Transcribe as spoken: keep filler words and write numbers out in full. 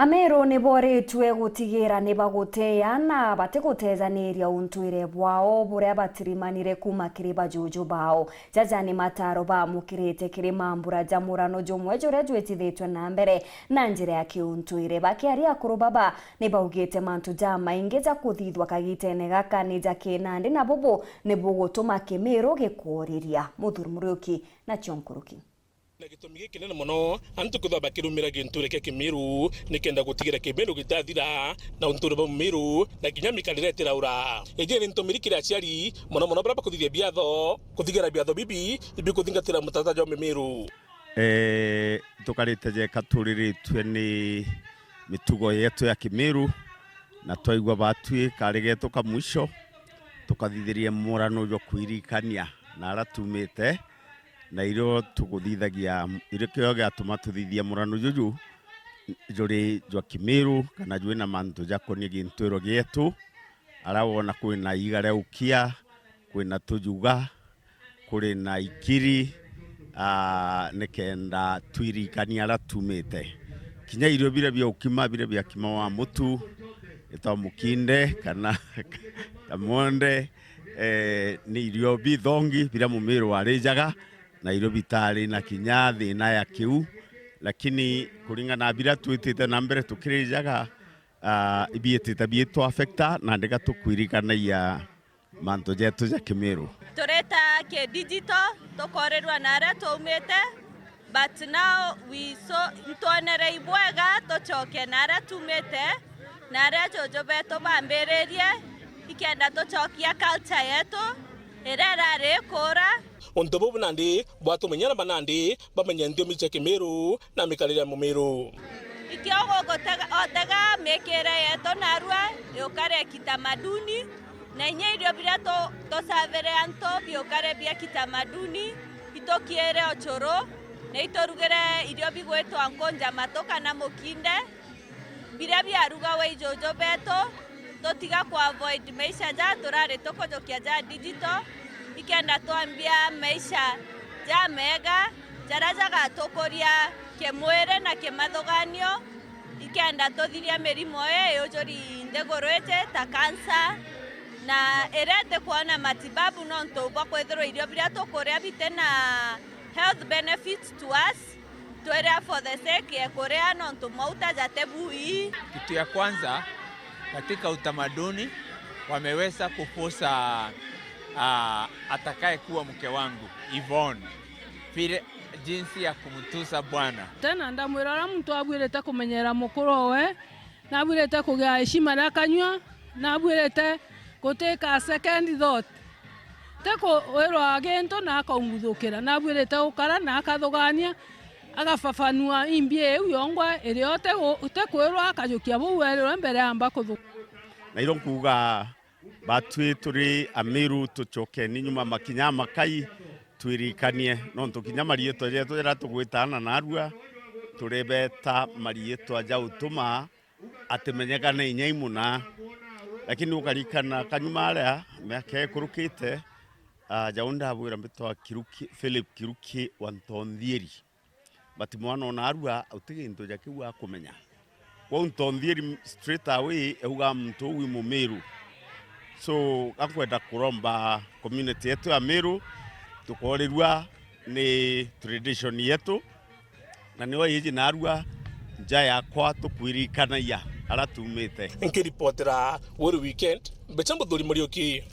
Ameru ni boritue gutigira ni baguteea na batigutejaniria untuire bwao buria batirimanire kuuma kiri bajuju bao. Jaja ni mataro baamukirite kiri mambura ja murano jumwe juria jwitithitwe na mbere na njira ya kiuntuire. Bakiaria akuru baba ni baugite mantu jamaingi ja kuthithwa kagitene gaka ni ja kinandi na bubu ni bugutuma Kimiru gikworiria. Muthuri Muriuki nacio nkuruki. Na gitumi gikinene mono antu kwithirwa bakirumira ginture kia Kimiru nikenda gutigira Kimiru gitathira na unture bwa Mumiru na kinya mikarire itiraura. Iji ni ntumiri kiri aciari, mono mono baria bakuthithia biatho, kuthigira biatho bibi bikuthingatira mutata jwa Mimiru. Eh, tukarite jeka turiritue ni mitugo yetu ya Kimiru, na twaigua batwi kari getu ka mwisho, tukathithiria murano jwa kwirikania na aria tumite, na irio tuguthithagia, irio kio giatuma tuthithia murano juju juri jwa Kimiru, kana jwina mantu jakonie gintwiro gietu, aria wona kwina iiga ria ukia, kwina tujuga, kuri na ikiri, aa, nikenda twirikania aria tumite. Kinya irio biria bia ukima, biria bia kima wa mutu, itwa mukinde, kana kamonde, eh, ni irio bithongi biria Mumiru warijaga, na irio bitari na kinya thina ya kiu, lakini kuringana na biria twitite na mbere tukirijaga, ah, ibiitite biitwa affecta, na ndiga tukwirikanagia mantu jetu ja Kimiru. Turita ki digital, tukorirwa na aria twaumite, but now we so, ntwonere ibwega tucoke na aria tumite, na aria juju betu bambiririe, ikenda tucokia culture yetu iria irari ikura. Untu bubu nandi bwatumenyera banandi bamenye nthiomi cia Kimiru na mikarire ya Mumiru. Ikio gugutega, otega mikire yetu narua yukare kitamaduni, na inya irio biria tu-, tusavire antu biukare bia kitamaduni, itukiire ucuru, na iturugire irio bigwitwa nkunja matu kana mukinde, biria biarugagwa ijuju betu, tutiga ku avoid maisha ja turari tukujukia ja digital, ikenda twambia maisha jamega, jaria jagatukuria kimwiri na kimathuganio, ikenda tuthiria mirimo ii yujuri nthiguru iji ta cancer, na iria itikwona matibabu nontu bwa kwithirwa irio biria tukuria bitina health benefits to us. Twiria for the sake ya kuria nontu mauta jate bui. Kitu ya kwanza, katika utamaduni, wameweza kufusa, ah, atakaye kuwa mke wangu, Yvonne, vile, jinsi ya kumtusa Bwana. Tena ndamwira uria muntu abuirite kumenyera mukuru owe, nabuirite kugia heshima ria kanyua, nabuirite gutika second thought. Ti kwirwa gintu na akaunguthukira, nabuirite gukara na akathugania, agafafanua imbi iu yongwa irio ti gu-, ti kwirwa akajukia buu werirwe mbere amba kuthuka. Na irio nkuuga, batwi turi Amiru, tucokeni nyuma makinya makai, twirikanie, nontu kinya mariitwa jetu jaria tugwitana narua, turibeta mariitwa ja utuma atimenyekane inya imuna. Lakini ukarikana kanyuma aria miaka ikurukite, ah, jau ndabwira mbitwa Kiruki, Philip Kiruki wa Ntonthieri. But mwana ona arua uti gintu ja kiu akumenya. Kwou Ntonthieri straight away euga muntu uu i Mumiru. So, gakwenda kuromba community yetu ya Miru, tukorirua ni tradition yetu, na nio iji narua nja yakwa tukwirikanagia aria tumite. Nkiripotera Weru Weekend, mbicha Muthuri Muriuki.